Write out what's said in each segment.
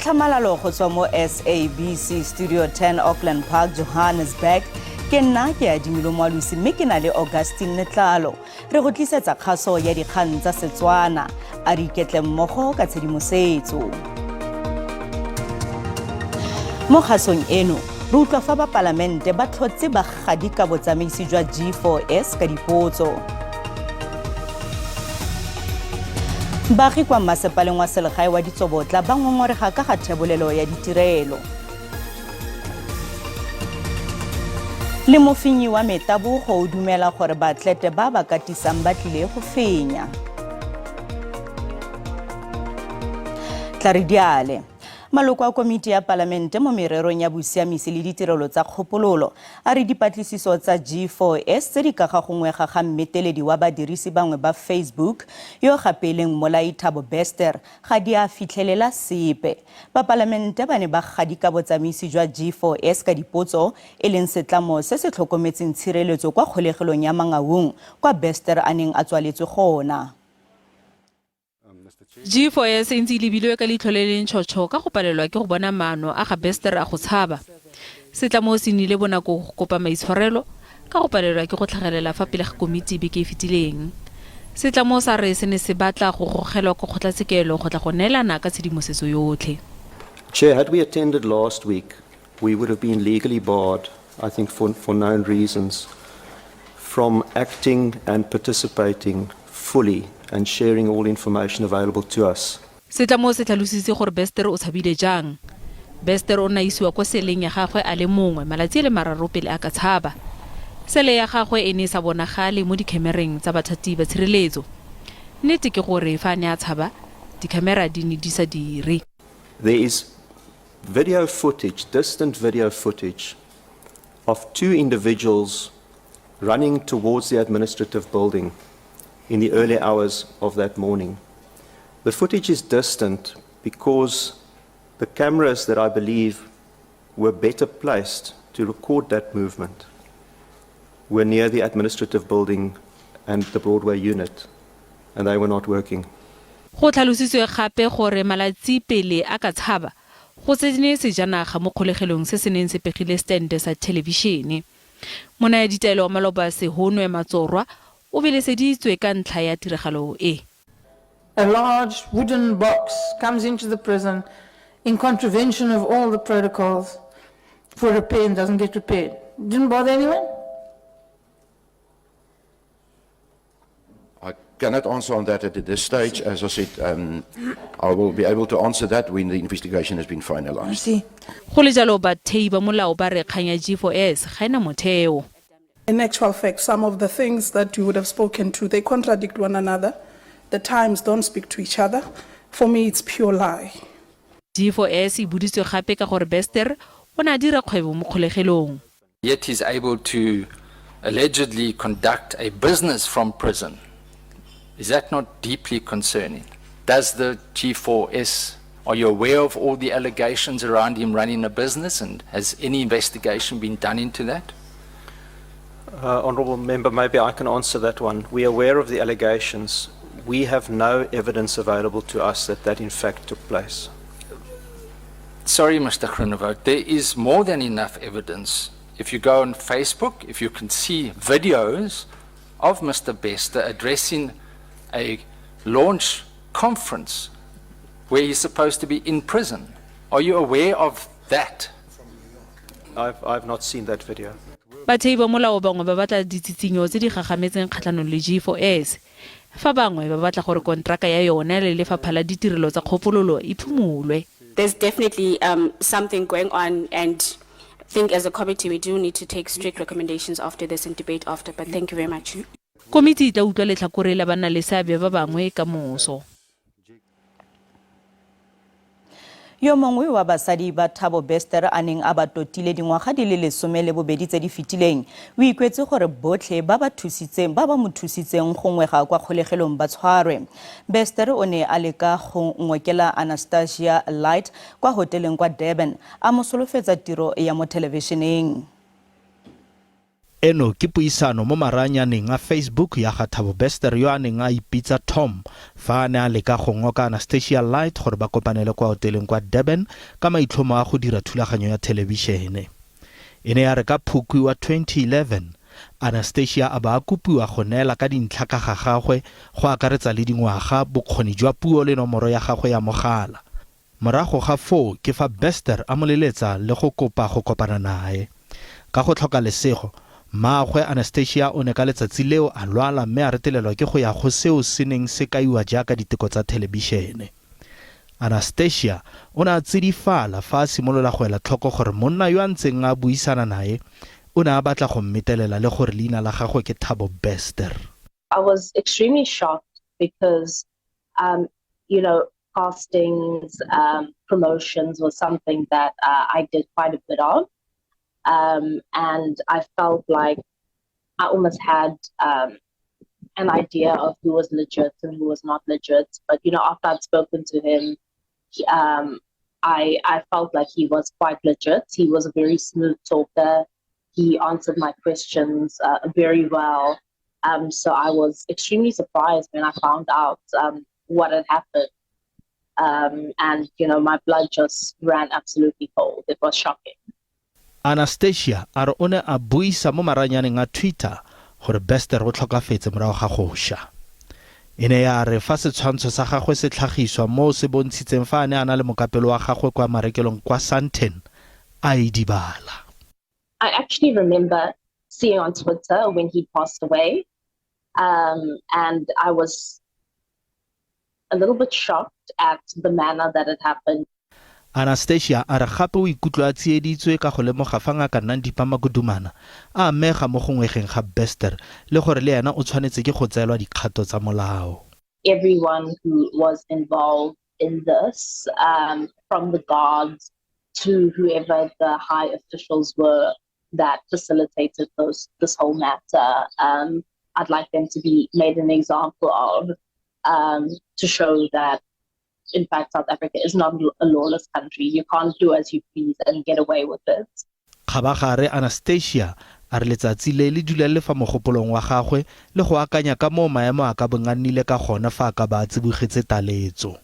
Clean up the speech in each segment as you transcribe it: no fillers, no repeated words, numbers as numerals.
Ka tlhamalalo go tswa mo SABC Studio 10 Auckland Park, Johannesburg. Ke nna ke Adimilo Moalosi mme ke na le Augustine Letlalo. Re go tlisetsa kgaso ya dikgang tsa Setswana. A re iketle mmogo ka tshedimosetso. Mo kgasong eno, re utlwa fa ba palamente ba tlhotse ba gadika botsamaisi jwa G4S ka dipotso. Baagi kwa mmasepaleng wa selegae wa Ditsobotla ba ngongorega ka ga thebolelo ya ditirelo. Le mofenyi wa metabogo o dumela gore baatlete ba ba katisang ba tlile go fenya. Tla re diale. Maloko a komiti ya palamente mo mererong ya bosiamisi le ditirelo tsa kgopololo a re dipatlisiso tsa G4S tse di ka ga go ngwega ga mmeteledi wa badirisi bangwe ba Facebook yo gape e leng mmolai Thabo Bester ga di a fitlhelela sepe. Bapalamente ba ne ba gadika botsamaisi jwa G4S ka dipotso, e leng setlamo se se tlhokometseng tshireletso kwa kgolegelong ya Mangaung kwa Bester a neng a tswaletswe gona. G4S e ntse e lebilwe ka leitlho le le ntšhotšho ka go palelwa ke go bona maano a ga Bester a go tshaba. Setlamo se nnile bonako go kopa maitshwarelo ka go palelwa ke go tlhagelela fa pele ga komiti beke e fetileng. Setlamo sa re se ne se batla go gogelwa kwa kgotlatshekelo go tla go neelana ka tshedimosetso yotlhe. Chair, had we attended last week, we would have been legally barred, I think for, for known reasons, from acting and participating fully and sharing all information available to us. Setlamo se tlhalositse gore Bester o tshabile jang. Bester o ne a isiwa kwa seleng ya gagwe a le mongwe malatsi a le mararo pele a ka tshaba. Sele ya gagwe e ne e sa bonagale mo dikhemereng tsa bathati ba tshireletso. Nnete ke gore fa a ne a tshaba, dikhamera di ne di sa dire. There is video footage, distant video footage, of two individuals running towards the administrative building in the early hours of that morning. The footage is distant because the cameras that I believe were better placed to record that movement were near the administrative building and the Broadway unit, and they were not working. Go tlhalositswe gape gore malatsi pele a ka tshaba, go tsene sejanaga mo kgolegelong se se neng se pegile stente sa thelebišene. Monayaditaelo wa maloba Sehonwe Matsorwa o beleseditswe ka ntlha ya tiragalo e. A large wooden box comes into the prison in contravention of all the protocols for repair and doesn't get repaired. Didn't bother anyone? I cannot answer on that at this stage. As I said, I will be able to answer that when the investigation has been finalized. See. Go le jalo, bathei ba molao ba re kgang ya G4S ga e na motheo. In actual fact, some of the things that you would have spoken to, they contradict one another. The times don't speak to each other. For me, it's pure lie. G4S e boditswe gape ka gore Bester o ne a dira kgwebo mo kgolegelong. Yet he's able to allegedly conduct a business from prison. Is that not deeply concerning? Does the G4S, are you aware of all the allegations around him running a business, and has any investigation been done into that? Honourable Member, maybe I can answer that one. We are aware of the allegations. We have no evidence available to us that that in fact took place. Sorry, Mr. Groenewald, there is more than enough evidence. If you go on Facebook, if you can see videos of Mr. Bester addressing a launch conference where he's supposed to be in prison. Are you aware of that? I've not seen that video. Bathei ba molao bangwe ba batla ditshitsinyo tse di gagametseng kgatlhanong le G4S, fa bangwe ba batla gore kontraka ya yone le lefapha la ditirelo tsa kgopololo e phumolwe. There's definitely something going on, and I think as a committee we do need to take strict recommendations after this and debate after, but thank you very much. Komiti e tla utlwa letlhakore la bannaleseabe ba bangwe ka moso. Yo mongwe wa basadi ba Thabo Bester a neng a ba totile dingwaga di le 12 tse di fetileng o ikwetse gore botlhe ba ba thusitseng ba ba mo thusitseng go ngwega kwa kgolegelong ba tshwarwe. Bester o ne a leka go ngokela Anastasia Light kwa hoteleng kwa Durban a mo solofetsa tiro ya mo thelebišeneng. Eno ke puisano mo maranyaneng a Facebook ya ga Thabo Bester yo a neng a ipitsa Tom fa a ne a leka go ngoka Anastasia Light gore ba kopanele kwa oteleng kwa Durban ka maitlhomo a go dira thulaganyo ya thelebišene. E ne ya re ka Phukwi wa 2011, Anastasia a ba a kopiwa go neela ka dintlha ka ga gagwe go akaretsa le dingwaga, bokgoni jwa puo le nomoro ya gagwe ya mogala. Morago ga foo ke fa Bester a mo leletsa le go kopa go kopana nae. Ka go tlhoka lesego, mmaagwe Anastasia o ne ka letsatsi leo a lwala mme a retelelwa ke go ya go seo se neng se kaiwa jaaka diteko tsa thelebišene. Anastasia o ne a tsidifala fa a simolola go ela tlhoko gore monna yo a ntseng a buisana nae o ne a batla go mmetelela le gore leina la gagwe ke Thabo Bester. I was extremely shocked because, um, you know, castings, um, promotions was something that uh, I did quite a bit of. Um, and I felt like I almost had um, an idea of who was legit and who was not legit. But, you know, after I'd spoken to him, he, um, I, I felt like he was quite legit. He was a very smooth talker. He answered my questions uh, very well. Um, so I was extremely surprised when I found out um, what had happened. Um, and, you know, my blood just ran absolutely cold. It was shocking. Anastasia a re o ne a buisa mo maranyaneng a Twitter gore Bester o tlhokafetse morago ga go sha. E ne ya re fa setshwantsho sa gagwe se tlhagiswa moo se bontshitseng fa a ne a na le mokapelo wa gagwe kwa marekelong kwa Sandton, a idibala. I actually remember seeing on Twitter when he passed away. Um, and I was a little bit shocked at the manner that it happened. Anastasia a re gape o ikutlwa a tsieditswe ka go lemoga fa ngaka Nandipha Magudumana a amega mo go ngwegeng ga Bester le gore le ena o tshwanetse ke go tseelwa dikgato tsa molao. Everyone who was involved in this, um, from the guards to whoever the high officials were that facilitated those, this whole matter, um, I'd like them to be made an example of um, to show that, in fact, South Africa is not a lawless country. You can't do as you please and get away with it. Kgabagare Anastasia a re letsatsi le le dula le fa mogopolong wa gagwe le go akanya ka moo maemo a ka bong a nnile ka gona fa a ka ba a tsibogetse taletso.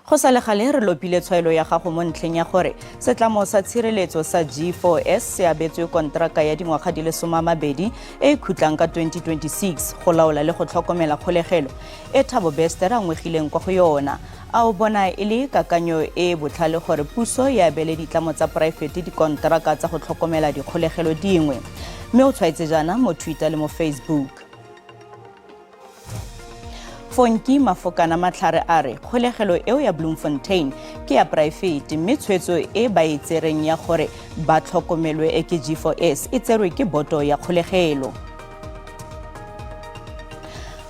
Go sa le gale re lopile tshwaelo ya gago mo ntlheng ya gore setlamo sa tshireletso sa G4S se abetswe konteraka ya dingwaga di le 20 e e khutlang ka 2026 go laola le go tlhokomela kgolegelo e Thabo Bester a ngwegileng kwa go yona. A o bona e le kakanyo e e botlhale gore puso e abele ditlamo tsa poraefete dikonteraka tsa go tlhokomela dikgolegelo dingwe? Mme o tshwaetse jaana mo Twitter le mo Facebook. Fonki Mafokana Matlhare a re kgolegelo eo ya Bloemfontein ke ya poraefete mme tshwetso e ba e tsereng ya gore ba tlhokomelwe e ke G4S e tserwe ke boto ya kgolegelo.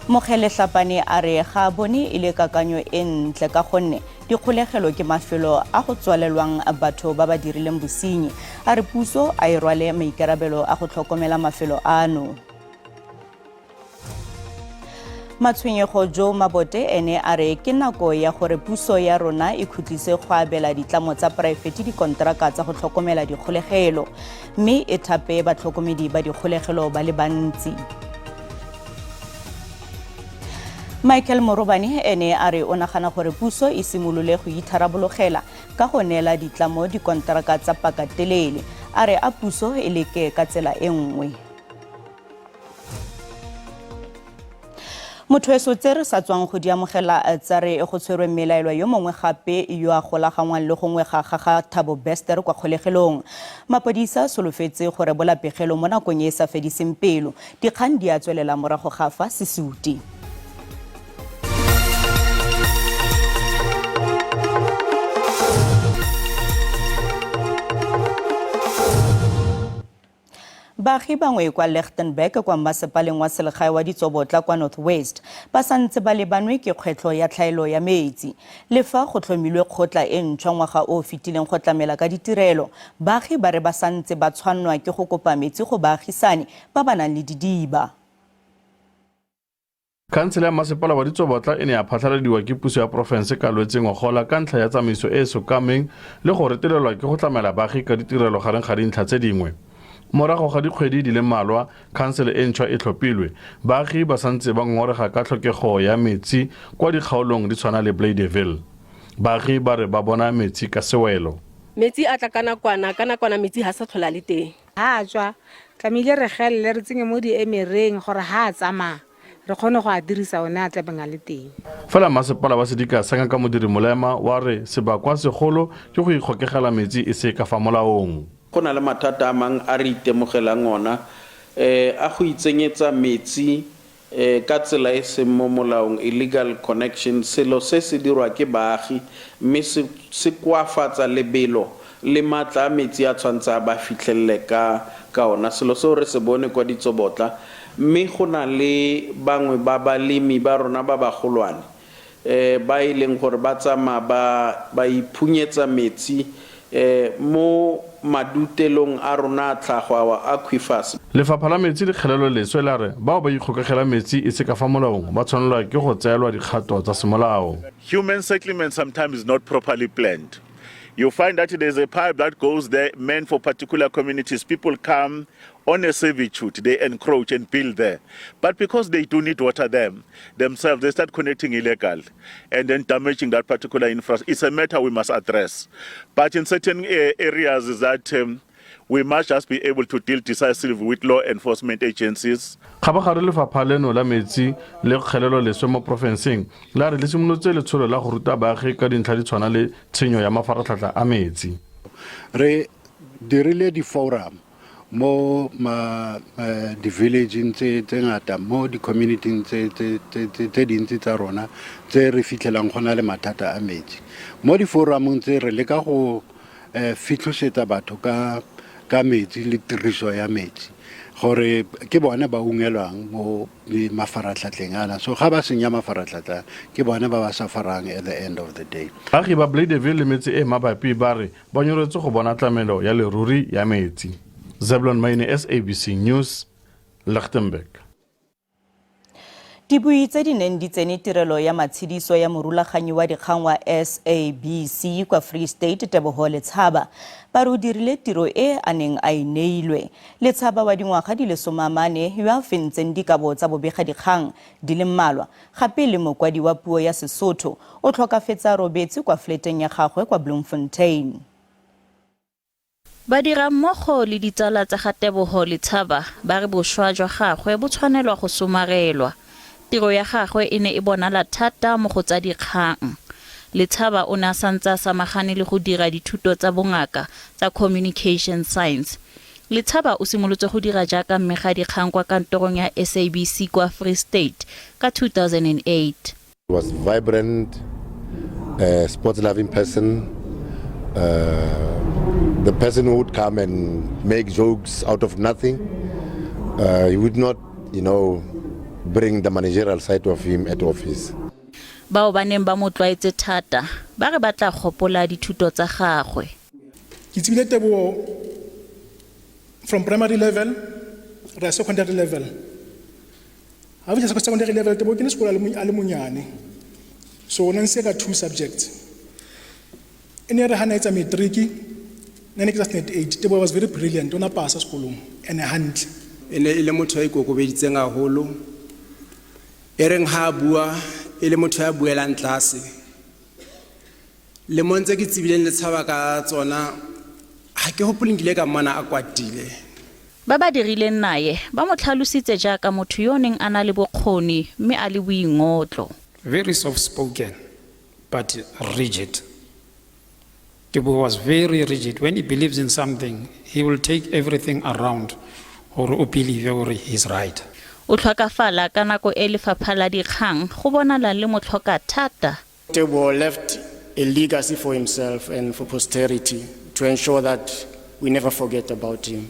Mokgele Hlapane a re ga a bone e le kakanyo e ntle ka gonne dikgolegelo ke mafelo a go tswalelwang batho ba ba dirileng bosenyi. A re puso a e rwale maikarabelo a go tlhokomela mafelo ano. Matshwenyego Joe Mabote ene a re ke nako ya gore puso ya rona e khutlise go abela ditlamo tsa poraefete dikonteraka tsa go tlhokomela dikgolegelo mme e thape batlhokomedi ba dikgolegelo ba le bantsi. Michael Morobane ene a re o nagana gore puso e simolole go itharabologela ka go neela ditlamo dikonteraka tsa pakatelele. A re a puso e leke ka tsela e nngwe. Motho tse re sa tswang go di amogela eh, tsa re go tshwerwe mmelaelwa yo mongwe gape yo a golaganngwang le gongwe ga ga ga Thabo Bester kwa kgolegelong. Mapodisa a solofetse go rebola pegelo mo nakong e e sa fediseng pelo. Dikgang di a tswelela morago ga fa sesuti. Baagi bangwe kwa Lichtenburg kwa mmasepaleng wa selegae wa Ditsobotla kwa North West ba santse ba lebanwe ke kgwetlho ya tlhaelo ya metsi. Le fa go tlhomilwe kgotla e ntšhwa ngwaga o o fetileng go tlamela ka ditirelo, baagi ba re ba santse ba tshwannwa ke go kopa metsi go baagisani ba ba nang le didiba. Khansele ya masepala wa Ditsobotla e ne ya phatlhaladiwa ke puso ya porofense ka Lwetse ngogola ka ntlha ya tsamaiso e e sokameng le go retelelwa ke go tlamela baagi ka ditirelo gareng ga dintlha tse dingwe. Morago ga dikgwedi di le mmalwa khansele e ntšhwa e tlhophilwe, baagi ba santse ba ngongorega ka tlhokego ya metsi kwa dikgaolong di tshwana le Bladeville. Baagi ba re ba bona metsi ka sewelo. Metsi a tla ka nakwana, ka nakwana metsi ha sa tlhola le teng. Ha a tswa, tlamehile re gelele re tsenye mo diemereng gore ha a tsamaya re kgone go a dirisa one a tlabeng a le teng. Fela masepala wa sedika sa Ngaka Modiri Molema wa re sebakwa segolo ke go ikgokegela metsi e se ka fa molaong. Go na le mathata a mang a re itemogelang ona a go itsenyetsa metsi ka tsela e seng mo molaong, illegal connection. Selo se se dirwa ke baagi mme se se koafatsa lebelo le maatla a metsi a tshwanetse a ba fitlhelele ka ka ona. Selo seo re se bone kwa Ditsobotla mme go na le bangwe ba balemi ba rona ba bagolwane ba e leng gore ba tsamaya ba ba iphunyetsa metsi mo madutelong a rona a tlhago our aquifers. Lefapha la Metsi le Kgelelo Leswe la re bao ba ikgokagelang metsi e se ka fa molaong ba tshwanelwa ke go tseelwa dikgato tsa semolao. Human settlement sometimes is not properly planned. You find that there's a pipe that goes there meant for particular communities. People come on a servitude, they encroach and build there. But because they do need water them themselves, they start connecting illegal and then damaging that particular infrastructure. It's a matter we must address. But in certain areas is that we must just be able to deal decisively with law enforcement agencies. Kgabagare lefapha leno la metsi le kgelelo leswe mo porofenseng la re le simolotse letsholo la go ruta baagi ka dintlha di tshwana le tshenyo ya mafaratlhatlha a metsi. Re dirile di-forum mo ma di-villageng tse tse ngata mo di-communityng tse tse tse tse dintsi tsa rona tse re fitlhelang go na le mathata a metsi. Mo di-forumong tse re leka go fitlhosetsa batho ka ka metsi le tiriso ya metsi gore ke bone ba ungelwang mo mafaratlhatlheng ana, so ga ba senya mafaratlhatlha ke bone ba ba sufferang at the end of the day. Baagi ba Bladeville le metse e mabapi ba re ba nyoretswe go bona tlamelo ya leruri ya metsi. Zeblon Maine, SABC News, Lichtenburg. Dibui tse di neng di tsene tirelo ya matshediso ya morulaganyi wa dikgang wa SABC kwa Free State Teboho Letshaba ba re o dirile tiro e a neng a e neilwe. Letshaba wa dingwaga di le 40 yo a fentseng dikabo tsa bobegadikgang di le mmalwa gape le mokwadi wa puo ya Sesotho o tlhokafetse a robetse kwa fleteng ya gagwe kwa Bloemfontein. Badirammogo le ditsala tsa ga Teboho Letshaba ba re boswa jwa gagwe bo tshwanelwa go somarelwa. Tiro ya gagwe e ne e bonala thata mo go tsa dikgang. Letshaba o ne a santse a samagane le go dira dithuto tsa bongaka tsa Communication Science. Letshaba o simolotse go dira jaaka mmegadikgang kwa kantorong ya SABC kwa Free State ka 2008. He was vibrant, sports-loving person, the person who would come and make jokes out of nothing. He would not, bring the managerial side of him at office. Bao ba neng ba mo tlwaetse thata ba re ba tla gopola dithuto tsa gagwe. Ke tsebile Teboho from primary level re ya secondary level. Ha fihla secondary level Teboho ke ne sekolo a le monyane. So o ne ntse ka 2 subjects. E ne re ha na etsa matric nna ne ke tsa standard 8. Teboho was very brilliant, o na pasa sekolong ene hantle. E ne e le motho ya ikokobeditseng haholo. E reng ha a bua e le motho ya buelang tlase. Lemong tse ke tsebileng Letshaba ka tsona ha ke hopole nkile ka mmona a kwatile. Ba ba dirileng naye ba mo tlhalositse jaaka motho yo neng a na le bokgoni mme a le boingotlo. Very soft spoken but rigid. Teboho was very rigid. When he believes in something, he will take everything around gore o believe gore he's right. O tlhokafala ka nako e lefapha la dikgang go bonala le mo tlhoka thata. Teboho left a legacy for himself and for posterity to ensure that we never forget about him.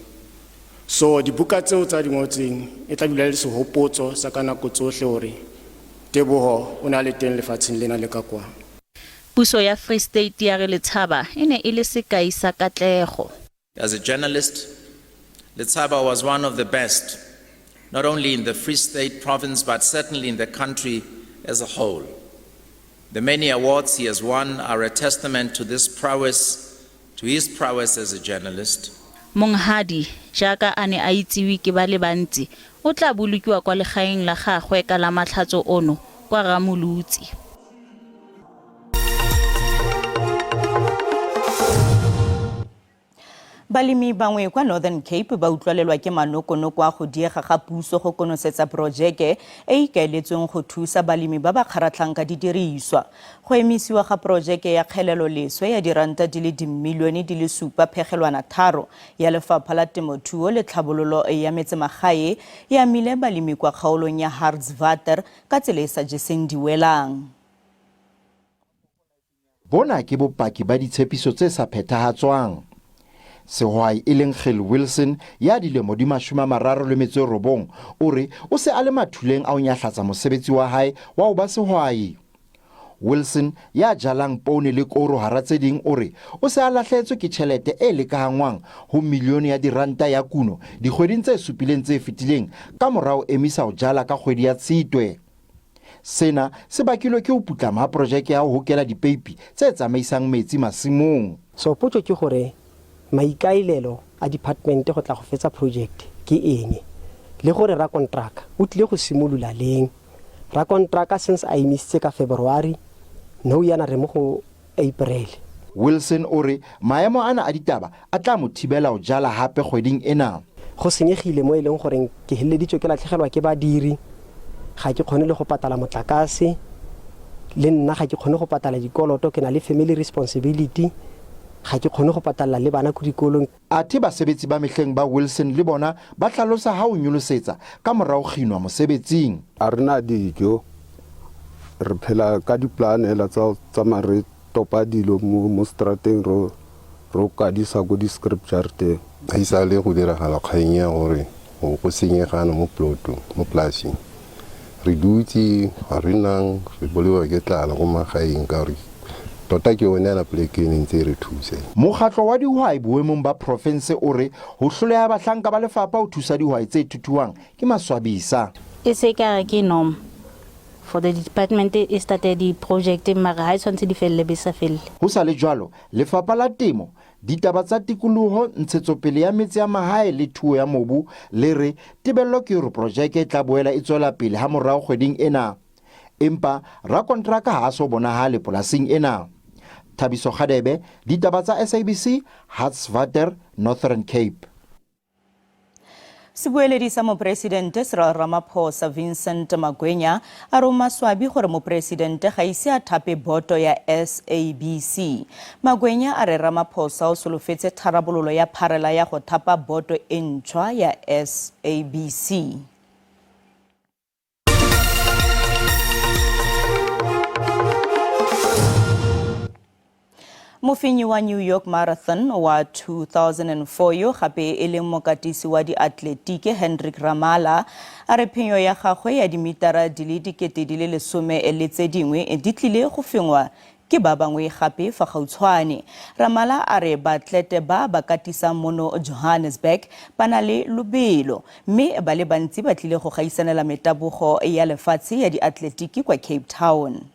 So dibuka tseo tsa di ngotseng e tla dula le sehopotso sa ka nako tsohle hore Teboho o na le teng lefatsheng lena le ka kwa. Puso ya Free State ya re Letshaba e ne e le sekai sa katlego. As a journalist, Letshaba was one of the best. not only in the Free State province, but certainly in the country as a whole. The many awards he has won are a testament to this prowess, to his prowess as a journalist. Monghadi, jaaka a ne a itsiwe ke ba le bantsi, o tla bolokiwa kwa legaeng la gagwe ka Lamatlhatso ono kwa Ga-Molotsi. Balemi bangwe kwa Northern Cape ba utlwalelwa ke manokonoko a go diega ga puso go konosetsa porojeke e e ikaeletsweng go thusa balemi ba ba kgaratlhang ka didiriswa. Go emisiwa ga porojeke ya kgelelo leswe ya diranta di le dimilione di le 7.3 ya Lefapha la Temothuo le Tlhabololo ya Metsemagae e amile balemi kwa kgaolong ya Hartswater ka tsela e sa jeseng diwelang. Bona ke bopaki ba ditshepiso tse sa phethahatswang. Sehwai e leng Gil Wilson ya dilemo di 39 o re o se a le mathuleng a ho nyahlatsa mosebetsi wa hae wa ho ba sehwai. Wilson ya jalang poone le koro hara tse ding o re o se a lahlehetswe ke tjhelete e lekahangwang ho milione ya diranta ya kuno dikgweding tse supileng tse fetileng ka mora ho emisa ho jala ka kgwedi ya Tshitwe. Sena se bakilwe ke ho putlama ha porojeke ya ho hokela dipeipi tse tsamaisang metsi masimong. So potso ke gore maikaelelo a department go tla go fetsa project ke eng le gore rakonteraka o tlile go simolola leng. Rakonteraka since a emisitse ka February, nou yana re mo go April. Wilson o re maemo ana a ditaba a tla mo thibela ho jala hape kgweding ena. Go senyegile mo e leng goreng ke heleleditswe ke latlhegelwa ke badiri, ga ke kgone le go patala motlakase, le nna ga ke kgone go patala dikoloto, ke na le family responsibility, ga ke kgone go patalela le bana ko dikolong. Athe basebetsi ba mehleng ba Wilson le bona ba hlalosa ha ho nyolosetsa ka mora ho kginwa mosebetsing. A re na dijo, re phela ka dipolane hela tsa ho tsamaya re topa dilo mo strateng ro ro kadisa ko di-scrip jareteng. Haisale go diragala kgang ya gore go senyegana mo plotong, mo polasing. Re dutse ga re nang re bolaiwa ke tlala ko magaeng ka gore tota ke yone yana poleke e ne ntse e re thusa. Mokgatlo wa dihwai boemong ba profense o re ho hloleha bahlanka ba lefapha ho thusa dihwai tse thuthuhang ke maswabisa. E se ekare ke norm for the department e starte di-project mara ha e tshwanetse di felle be sa felle. Ho sa le jwalo, Lefapha la Temo, Ditaba tsa Tikoloho, Ntshetsopele ya Metse ya Mahae le Thuo ya Mobu le re tebello ke hore projeke e tla boela e tswela pele ha morao kgweding ena. Empa rakonteraka ha a so bonahale polasing ena. Thabiso Kgadebe, Ditaba tsa SABC, Hartswater, Northern Cape. Sebueledi sa Moporesidente Cyril Ramaphosa Vincent Magwenya a re o maswabi gore moporesidente ga ise a thape boto ya SABC. Magwenya a re Ramaphosa o solofetse tharabololo ya pharela ya go thapa boto e ntšhwa ya SABC. Mofenyi wa New York Marathon wa 2004 yo gape e leng mokatisi wa diatletiki Hendrik Ramala a re phenyo ya gagwe ya dimitara di le 10,000 le tse dingwe di tlile go fengwa ke ba bangwe gape fa gautshwane. Ramala a re baatlete ba ba katisang mono Johannesburg ba na le lobelo mme ba le bantsi ba tlile go gaisanela metabogo ya lefatshe ya diatletiki kwa Cape Town.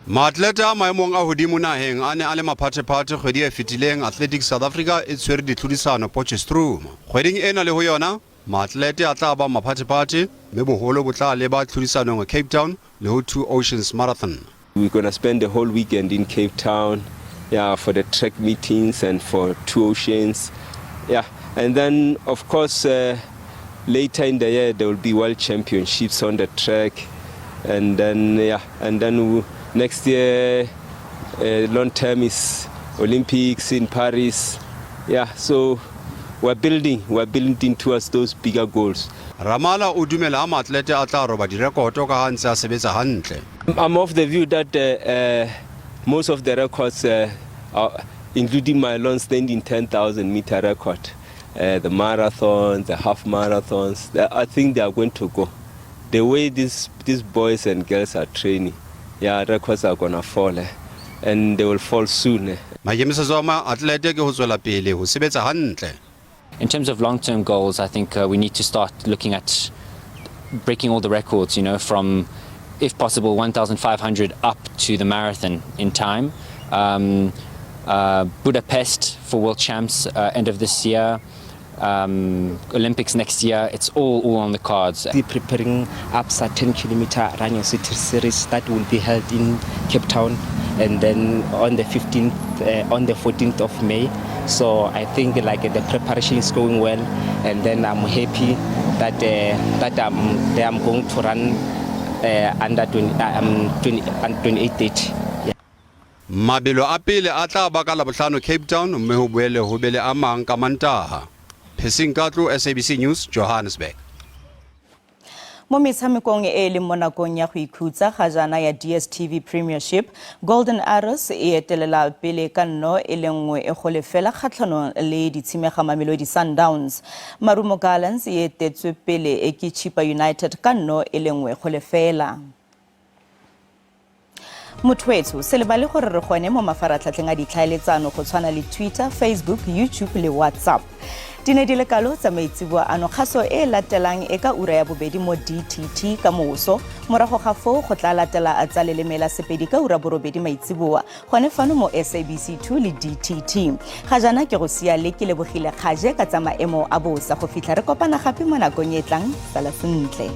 Maatlete a maemong a hodimo naheng a ne a le maphathephathe kgwedi e fetileng Athletics South Africa e tshwere ditlhodisano Potchefstroom. Kgweding ena le ho yona, maatlete a tla ba maphathephathe mme boholo bo tla leba tlhodisanong Cape Town le ho Two Oceans Marathon. We're gonna spend the whole weekend in Cape Town, yeah, for the track meetings and for Two Oceans, yeah. And then, of course, later in the year there will be World Championships on the track, and then, yeah, and then next year, long term is Olympics in Paris, yeah. So we're building towards those bigger goals. Ramala o dumela ha maatlete a tla roba direkoto ka ha ntse a sebetsa hantle. I'm of the view that most of the records, are, including my long-standing 10,000 meter record, the marathons, the half marathons, I think they are going to go. The way these boys and girls are training, yeah, records are going to fall, and they will fall soon. Maikemisetso a maatlete ke ho tswela pele ho sebetsa hantle. In terms of long-term goals, I think we need to start looking at breaking all the records, from, if possible, 1,500 up to the marathon in time. Budapest for World Champs end of this year, Olympics next year. It's all on the cards. We're preparing Absa 10-kilometer running city series that will be held in Cape Town, and then on the 15th, on the 14th of May. So I think like the preparation is going well, and then I'm happy that I'm going to run under 20, 20, 28:30. Yeah. Mabelo a pele a tla ba ka Labohlano Cape Town, mme ho boele ho be le a mang ka Mantaha. Phesing Katlo, SABC News, Johannesburg. Mo metshamekong e e leng mo nakong ya go ikhutsa ga jaana ya DStv Premiership, Golden Arrows e etelela pele ka 1-0 kgatlhanong le ditshimega Mamelodi Sundowns. Marumo Gallants e etetswe pele e ke Chippa United ka 0-1. Motho se lebale gore re gone mo mafaratlhatlheng a ditlhaeletsano go tshwana le Twitter, Facebook, YouTube le WhatsApp. Di ne di le kalo tsa maitseboa ano. Kgaso e e latelang e ka ura ya 2 mo DTT ka moso. Morago ga foo go tla latela a tsa leleme la Sepedi ka ura 8 maitseboa gone fano mo SABC 2 le DTT. Ga jaana ke go sia le ke lebogile kgaje ka tsa maemo a bosa. Go fitlha re kopana gape mo nakong e tlang, sala sentle.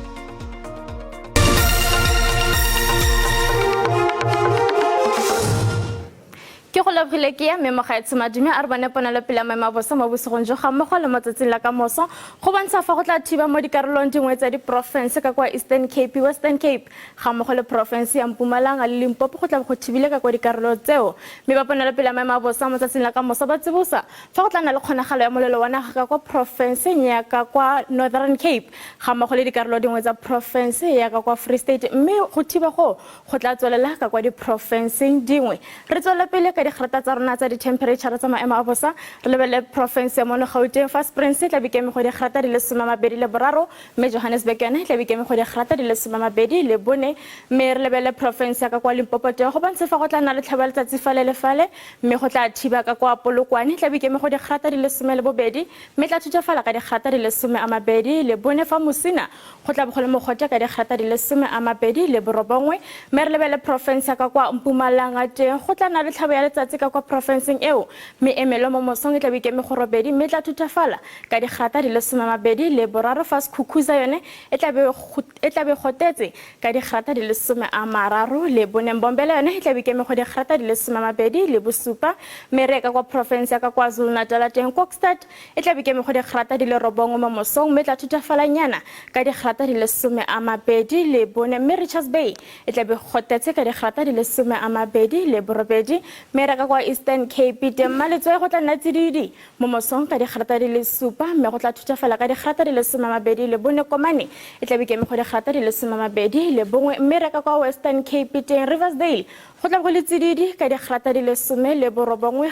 Ke go lebogile ke ya mme mogaetsho madume a re bone ponelopele ya maemo a bosa mo bosigong jo ga mmogo le mo tsatsing la ka moso go bontsha fa go tla thiba mo dikarolong dingwe tsa diporofense ka kwa Eastern Cape, Western Cape ga mmogo le porofense ya Mpumalanga le Limpopo. Go tla bo go thibile ka kwa dikarolo tseo, mme ba ponelopele ya maemo a bosa mo tsatsing la ka moso ba tsibosa fa go tla nna le kgonagalo ya molelo wa naga ka kwa porofenseng ya ka kwa Northern Cape ga mmogo le dikarolo dingwe tsa porofense ya ka kwa Free State, mme go thiba go go tla tswelela ka kwa diporofenseng dingwe. Re tswelele pele ka digrata tsa rona tsa di-temperature tsa maemo a bosa, re lebelele porofense ya mono Gauteng fa Springs e tla be keme go digrata di le 23, mme Johannesburg yone e tla be keme go digrata di le 24. Mme re lebelele porofense ya ka kwa Limpopo teng, go bontshe fa go tla nna le tlhabo ya letsatsi fale le fale, mme go tla thiba ka kwa Polokwane, e tla be keme go digrata di le 12, mme tla thutafala ka digrata di le 24. Fa Musina go tla bo go le mogote ka digrata di le 29. Mme re lebele porofense ya ka kwa Mpumalanga teng, go tla nna le tlhabo ya letsatsi ka kwa porofenseng eo, mme emelo mo mosong e tla be ikeme go 8, mme tla thutafala ka digrata di le 23. Fa Sekhukhuza yone e tla be gotetse ka digrata di le 34. Mbombela yone e tla be ikeme go digrata di le 27. Mme re ka kwa porofense ya ka KwaZulu Natal teng, Kokstad e tla be ikeme go digrata di le 9 mo mosong, mme tla thutafalanyana ka digrata di le 24. Mme Richards Bay e tla be gotetse ka digrata di le 28. Mme re ka kwa Eastern Cape teng, Maletswai go tla nna tsididi mo mosong ka digrata di le 7, mme go tla thutafala ka digrata di le 24. Komane e tla be ikeme go digrata di le 21. Mme re ka kwa Western Cape teng, Riversdale go tla go le tsididi ka digrata di le 19,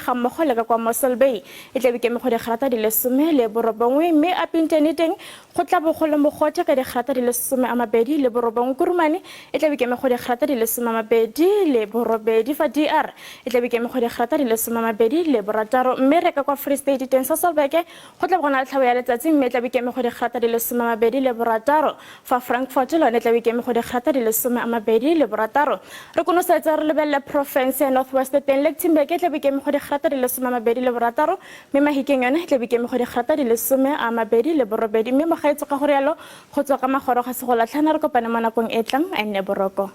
ga mmogo le ka kwa Mossel Bay e tla be ikeme go digrata di le 19. Mme Upington teng go tla bo go le mogote ka digrata di le 29. Kurumane e tla be ikeme go digrata di le 28. Fa DR e tla be ikeme go digrata di le 26. Mme re ka kwa Free State teng, Sasolburg go tla bo go na le tlhabo ya letsatsi, mme e tla be ikeme go digrata di le 26. Fa Frankfort lone e tla be ikeme go digrata di le 26. Re konosetsa re lebelele porofense ya North West teng, Lichtenburg e tla be ikeme go digrata di le 26, mme Mahikeng yone e tla be ikeme go digrata di le 28. Mme mogaetso, ka gore yalo go tswa ka magoro ga se go latlhana, re kopane mo nakong e tlang. A nne boroko.